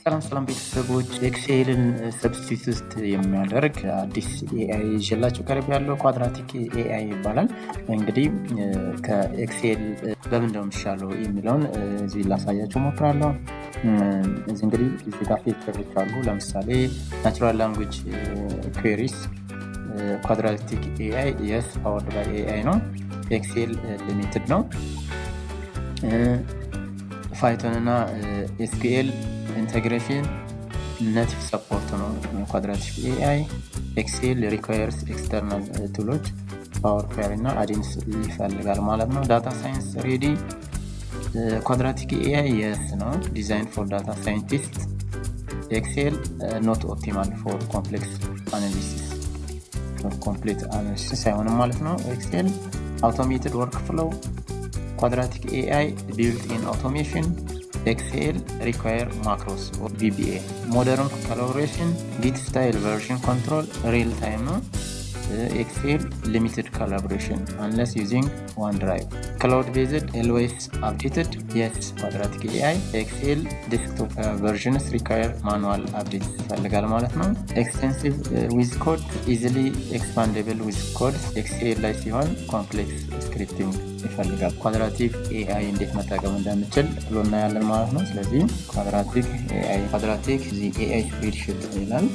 ሰላም ሰላም ቤተሰቦች፣ Excel ን substitute የሚያደርግ አዲስ AI ይዤላችሁ ቀርቤያለሁ Quadratic AI ይባላል። እንግዲህ ከ Excel በምን ነው የሚሻለው የሚለውን እዚህ ላሳያችሁ ሞክራለሁ። እዚህ እንግዲህ እዚህ ጋር feature ኦች አሉ። ለምሳሌ natural language queries፣ Quadratic AI, yes, powered by AI ነው። Excel limited ነው። Python እና SQL integration native support ነው። Quadratic AI። Excel requires external tool ኦች፣ Power Query እና add-ins ይፈልጋል ማለት ነው። Data science ready Quadratic AI, yes ነው። Design for data scientist። Excel not optimal for complex analysis፣ complete analysis አይሆንም ማለት ነው። Excel። Automated workflow፣ Quadratic AI built in automation። Excel require macros, VBA። Modern collaboration፣ Git style version control, real time ነው። Excel limited collaboration unless using OneDrive። Cloud based, always updated, yes, Quadratic AI። Excel desktop versions require manual update ይፈልጋል ማለት ነው። Extensive with code፣ easily expandable with code። Excel ላይ ሲሆን complex scripting ይፈልጋል። Quadratic AI እንዴት መጠቀም እንደምችል ብሎ እናያለን ማለት ነው። ስለዚህ Quadratic AI፣ Quadratic AI spreadsheet ይላል።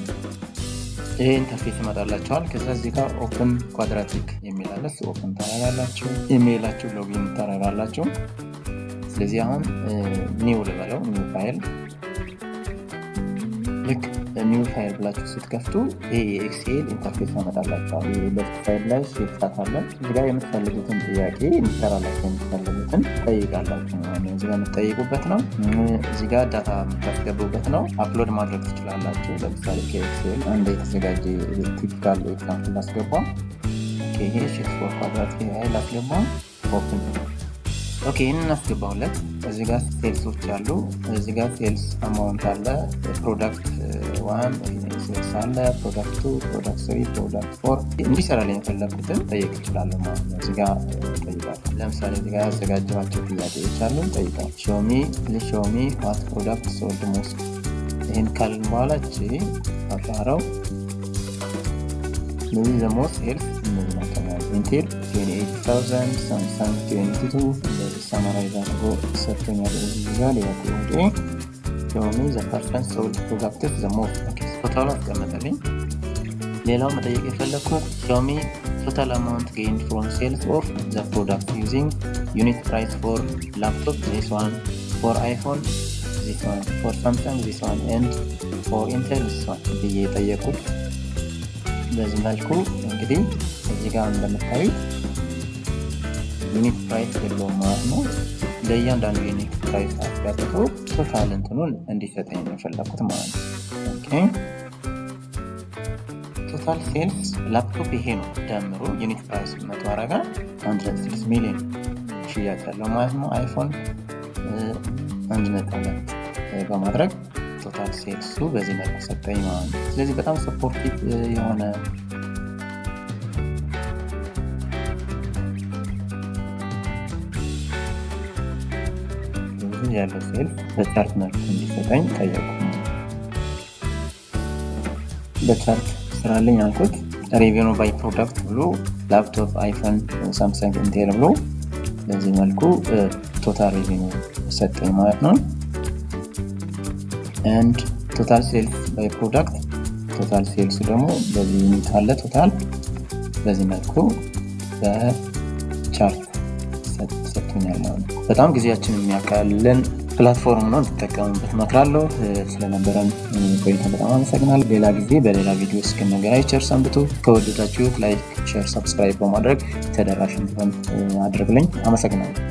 ይሄ interface ይመጣላችኋል። ከዛ እዚህ ጋር open Quadratic የሚል አለ። እሱ open ታደርጋላችሁ። Email ኣችሁ login ታደርጋላችሁ። ስለዚህ አሁን new ልበለው፣ new file። ልክ new file ብላችሁ ስትከፍቱ ይሄ የ Excel interface ያመጣላችኋል። Left side ላይ sheet አለ። እዚህ ጋር የምትፈልጉትን ጥያቄ፣ እንዲሰራላችሁ የምትፈልጉትን ጠይቃላችሁ። እዚህ ጋር የምትጠይቁበት ነው። እዚህ ጋር data የምታስገቡበት ነው። Upload ማድረግ ትችላላችሁ። ለምሳሌ ከ Excel አንድ የተዘጋጀ typical example ላስገባ። ይሄ sheet for Quadratic AI ላስገባ። Open። Okay፣ ይህንን አስገባሁለት። እዚህ ጋር sales ኦች አሉ። እዚህ ጋር sales amount አለ። Product one sales አለ። Product two፣ product three፣ product four። እንዲሰራልኝ የፈለግኩትን ጠየቅ እችላለሁ ማለት ነው። እዚህ ጋር ጠይቃለሁ። ለምሳሌ እዚህ ጋር ያዘጋጀኋቸው ጥያቄዎች አሉ። ጠይቃል። Show me, please show me what product sold most። ይህን ካልን በኋላ እቺ አጣራው እነዚህ the most sales እነዚህ ናቸው ማለት Intel 28000፣ Samsung 22። እንደዚህ summarize አድርጎ ሰጥቶኛል። እዚህ ጋር ሌላ ጥያቄ፣ show me the percent sold products the most። Total ኡ አስቀመጠልኝ። ሌላው መጠየቅ የፈለግኩት show me total amount gained from sales of the product using unit price for laptop this one, for iPhone this one, for Samsung this one and for Intel this one ብዬ የጠየቁት። በዚህ መልኩ እንግዲህ እዚህ ጋር እንደምታዩት unit price የለውም ማለት ነው። ለእያንዳንዱ unit price አስገብቶ total እንትኑን እንዲሰጠኝ ነው የፈለኩት ማለት ነው። Okay, total sales laptop ይሄ ነው። ደምሮ unit price 100 አረጋ፣ 1.6 ሚሊዮን ሽያጭ ያለው ማለት ነው። iPhone 1.2 በማድረግ total sales ኡ በዚህ መልኩ ሰጠኝ ማለት ነው። ስለዚህ በጣም supportive የሆነ ያለው sales በ chart መልኩ እንዲሰጠኝ ጠየቁ። በ chart ስራልኝ አልኩት። Revenue by product ብሎ laptop፣ iPhone፣ Samsung፣ Intel ብሎ በዚህ መልኩ total revenue ሰጠኝ ማለት ነው። And total sales by product፣ total sales ደግሞ በዚህ unit አለ፣ total በዚህ መልኩ በ chart ሰጥቶኛል ማለት ነው። በጣም ጊዜያችን የሚያቃልልን platform ነው፣ እንድትጠቀሙበት እመክራለሁ። ስለነበረን ቆይታ በጣም አመሰግናለሁ። ሌላ ጊዜ በሌላ ቪዲዮ እስክንገናኝ ቸር ሰንብቱ። ከወደዳችሁት like፣ share፣ subscribe በማድረግ ተደራሽ እንዲሆን አድርግልኝ። አመሰግናለሁ።